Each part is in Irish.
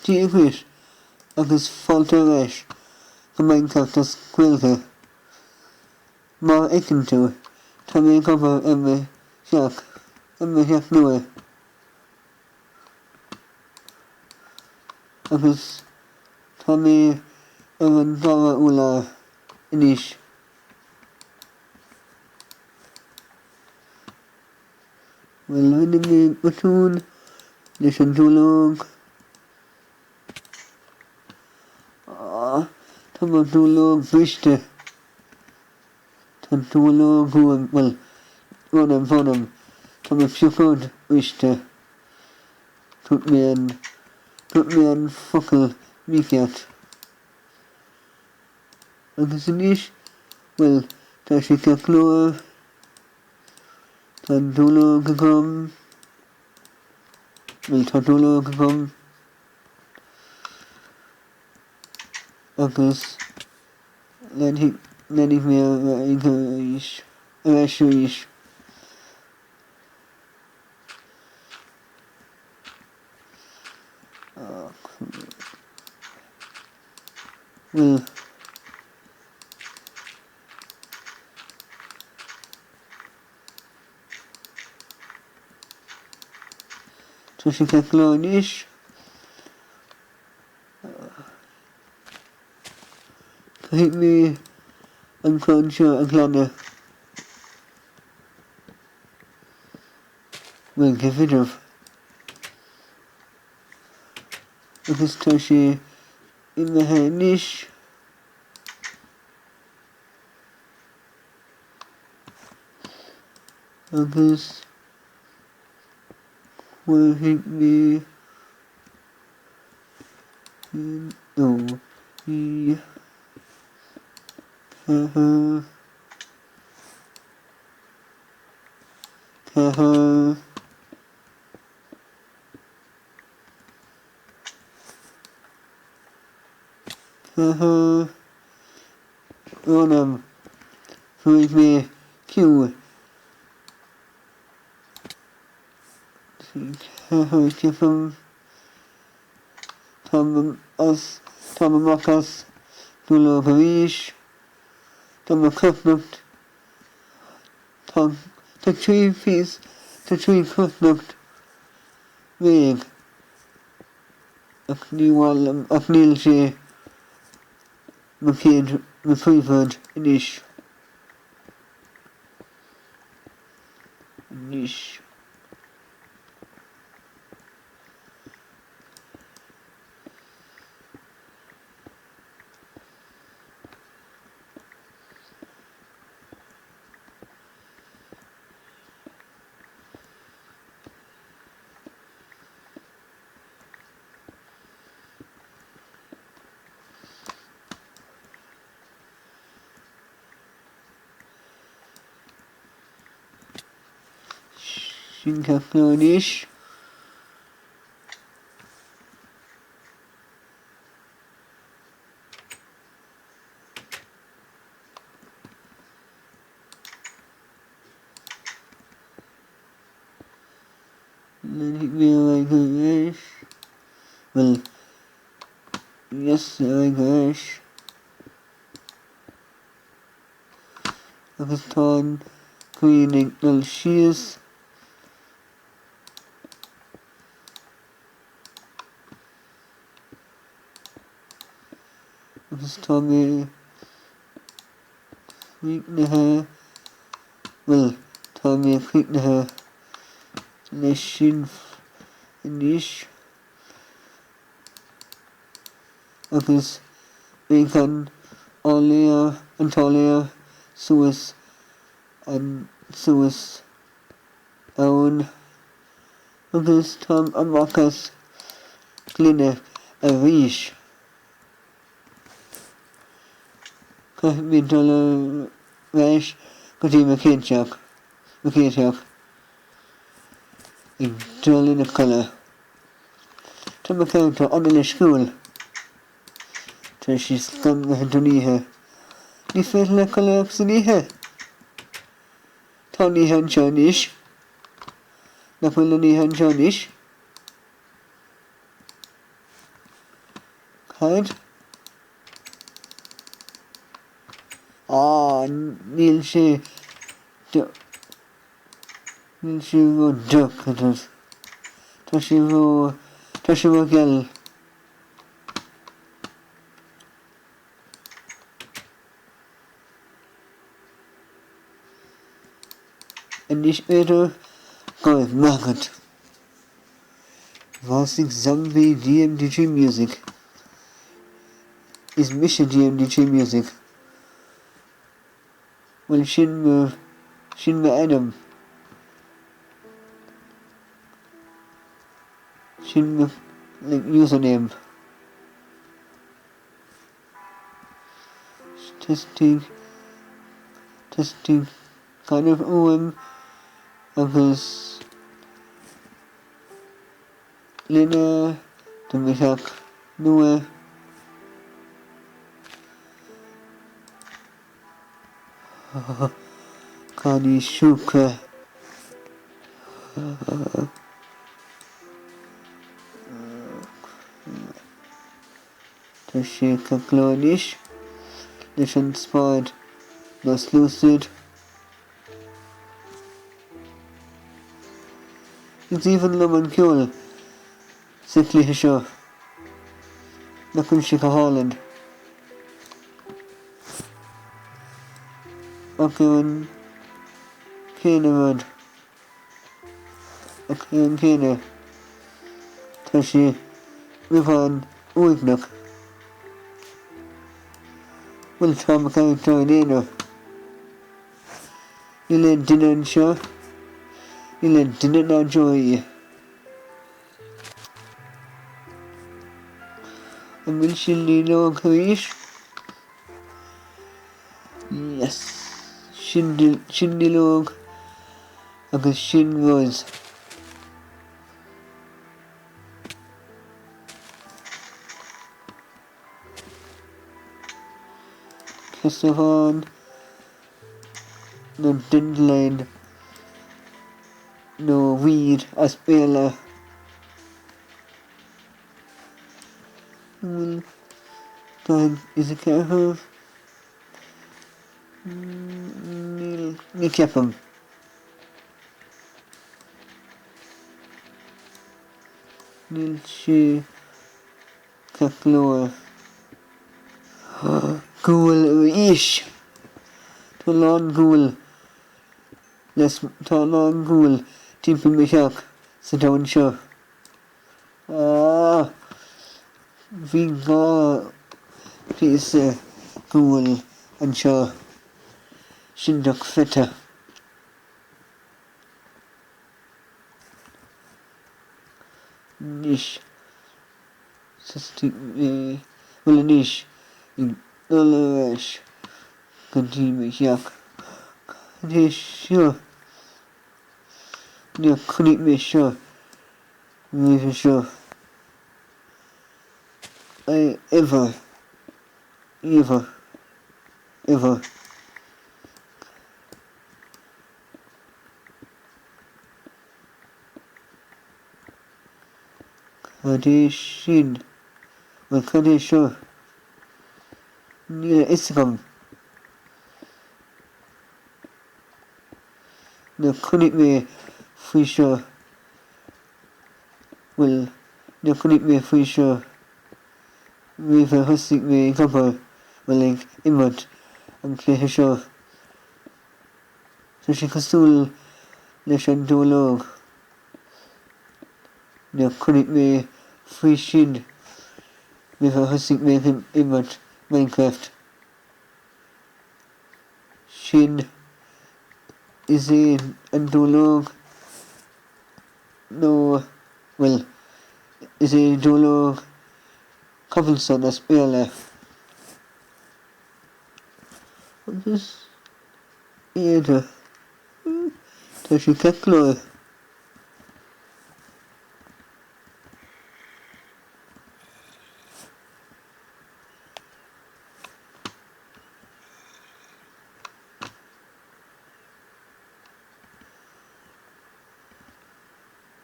Dia dhuit agus fáilte ar ais go Minecraft as Gaeilge. Mar a fheiceann tú, tá mé ag obair ar mo theach, ar mo theach nua. Agus tá mé ar an dara urlár anois. Bhuel, rinne mé botún leis an duilleog. Tá mo dhuilleog briste. Tá an duilleog uaim, bhuel, b'ionann, b'ionann, tá mo phiocóid briste. Dúirt mé an, dúirt mé an focal mícheart. Agus anois, bhuel, tá sé ceart go leor. Tá an duilleog agam. Bhuel, tá duilleog agam. Agus leanfaidh, leanfaidh mé ar aghaidh arís, ar ais arís. Bhuel. Tá sé ceart go leor anois. Caithfidh mé an crann seo a ghlanadh. Bhuel, cé féidir? Agus tá sé imithe anois. Agus cuirfidh mé 1, 2, 3, 4, 4, 4, Roinnim, bhuaigh mé Q. 4 ceapaim, táim as, táim amach as duilleog arís, tá mo chruithneacht, tá, tá 3 phíos, tá 3 chruithneacht réidh ach ní mhaith liom, ach níl sé mo chéad, mo phríomhrud anois. Anois. Sin ceart go leor anois. Leanfaidh mé ar aghaidh arís. Bhuel, yes, ar aghaidh arís. Agus tá an ghrian ag dul síos. Agus tá mé críochnaithe, bhuel, tá mé críochnaithe leis sin anois agus beidh an áiléar, an t-áiléar suas an, suas ann agus táim amach as gloine arís. Caithfidh mé dul ar ais go dtí mo chéad teach, mo chéad theach. Ag dul ina codladh. Tá mo charachtar an-leisciúil. Tá sé scanraithe don oíche. Ní féidir leat codladh ach san oíche! Tá an oíche anseo anois. Nach bhfuil an oíche anseo anois? Cad? Á, níl sé níl sé ró dorcha. Tá sé ró tá sé ró gheal. Anois b'fhéidir go raibh maith agat. Bhásaigh Zombie DMDG Music. Is mise DMDG Music. Bhuel sin mo, sin m'ainm. Sin mo like username. Testing, testing, gaineamh uaim agus gloine do mo theach nua. Cannaí siúcra. Tá sé ceart go leor anois leis an spád nó sluasaid. Is aoibhinn liom an ceol sa chluiche seo. Nach bhfuil sé go hálainn? Ach ar an chéanna rud. Ach ar an chéanna, tá sé beagán uaigneach. Bhuel, tá mo charachtar in aonar. Níl aon duine anseo. Níl aon duine ná deoraí. An bhfuil sin duilleog arís? Yes! Sin sin duilleog agus sin rose. Cosán nó dandelion nó weed as Béarla. Bhfuil 44? Níl, ní cheapaim. Níl sé ceart go leor. Gual arís! Tá a lán gual le, tá a lán gual timpeall mo theach sa domhan seo. Ah! Bhí 2 phíosa guail anseo, sin dochreidte. Anois, thosaigh mé, bhuel anois, ag dul ar ais go dtí mo theach. Cad é seo? Níor chonaic mé seo roimhe seo. Ever. Ever. Ever. Cad é sin? Bhuel, cad é seo? Níl a fhios agam. Níor chonaic mé faoi seo, bhuel, níor chonaic mé faoi seo roimh ar thosaigh mé ag obair, bhuel, ag imirt an cluiche seo. Tá sé cosúil leis an duilleog. Níor chonaic mé faoi sin roimh ar thosaigh mé ag imirt Minecraft. Sin, is é an duilleog nó, bhuel, is é duilleog cobblestone as Béarla. Agus iad, tá sé ceart go leor.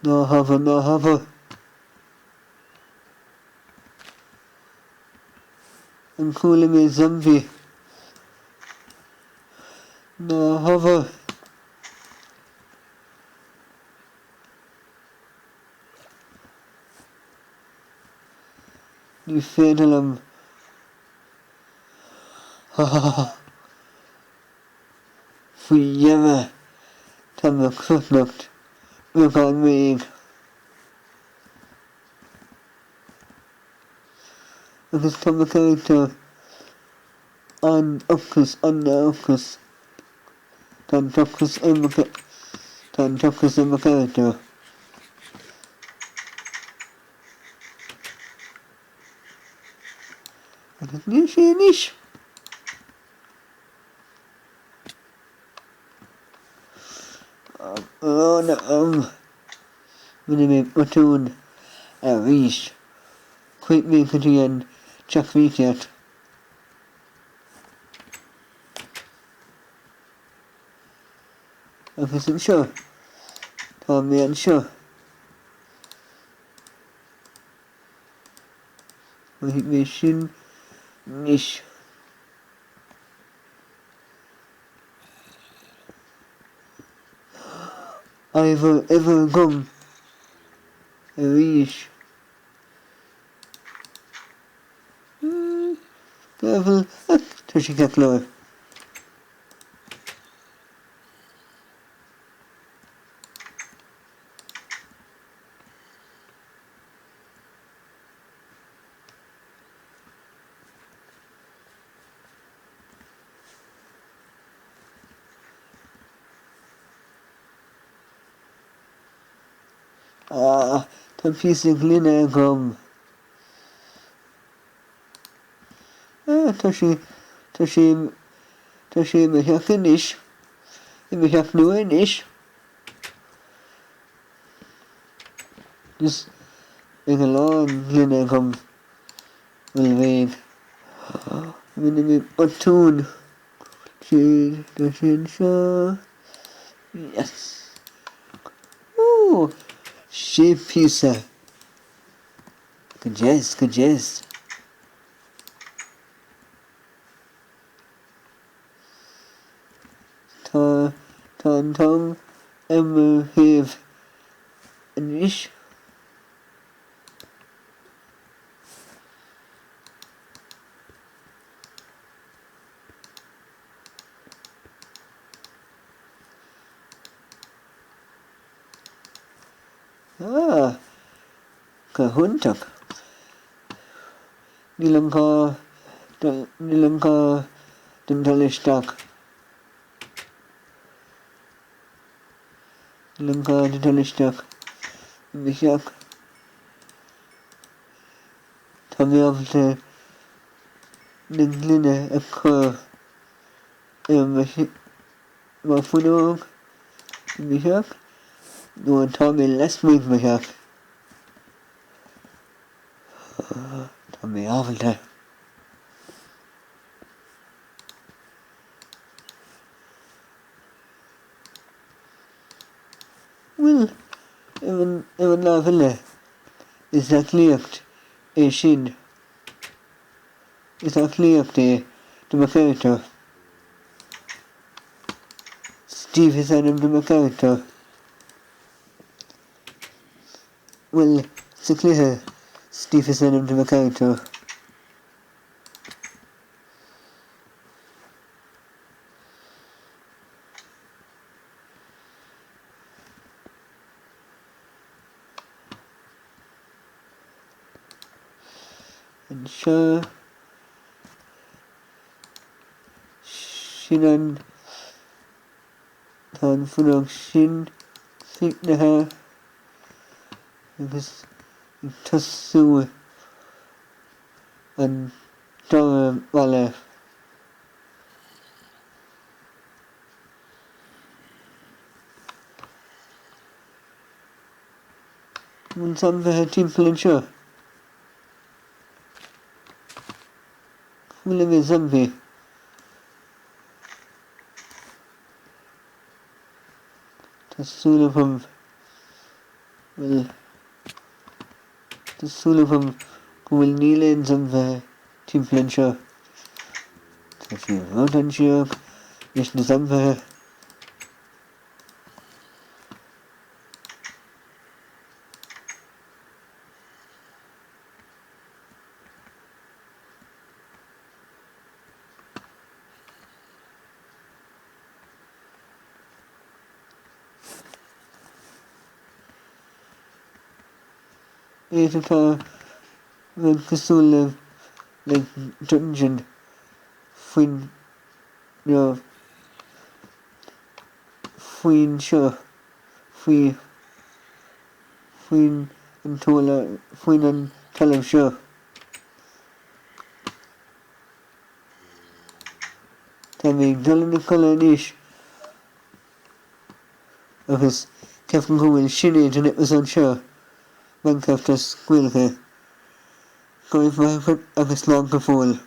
Ná habair, ná habair. An chuala mé zombie? Ná habair. Ní féidir liom. Faoi dheireadh tá mo chruithneacht beagán réidh. Agus tá mo charachtar an-ocras, an-ocras. Tá an t-ocras ar mo, tá an t-ocras ar mo charachtar. Agus níl sé anois. Brón orm. Rinne mé botún arís. Chuaigh mé go dtí an teach mícheart. Agus anseo. Tá mé anseo. Mhothaigh mé sin anois. Uimhir, uimhir agam arís. Cá bhfuil, tá sé ceart go leor. Ah, tá píosa gloine agam. Ah, tá sé, tá sé, tá sé i mo theach anois, i mo theach nua anois. Is beidh a lán gloine agam, bhuel bheidh. Rinne mé botún. Tá sé anseo. Yes! Ó! Sé phíosa. Go deas, go deas. Tá, tá an t-am ar mo thaobh anois. Ah, go hiontach. Níl an gá, níl an gá dom dul isteach. Níl an gá dom dul isteach i mo theach. Tá mé ábalta na gloine a chur ar mo mo fuinneog i mo theach nuair atá mé lasmuigh de mo theach. Tá mé ábalta. Bhuel, ar an ar an lámh eile, is aclaíocht é sin. Is aclaíocht é do mo charachtar. Steve is ainm do mo charachtar. Bhuel, sa chluiche, Steve is ainm do mo charachtar. Anseo, sin an, tá an fuinneog sin críochnaithe agus ag tosú an dara balla. An bhfuil zombaithe timpeall anseo? Chuala mé zombie. Tá súil agam, bhuel, tá súil agam go bhfuil níl aon zombaithe timpeall anseo. Tá sé ró-dainséarach leis na zombaithe. Is atá rud cosúil le like dungeon faoin nó faoin seo faoi faoin an tóla faoin an talamh seo. Tá mé ag dul ina chodladh anois agus ceapaim go bhfuil sin é don eipeasóid seo Minecraft as Gaeilge. Go raibh maith agat agus slán go fóill.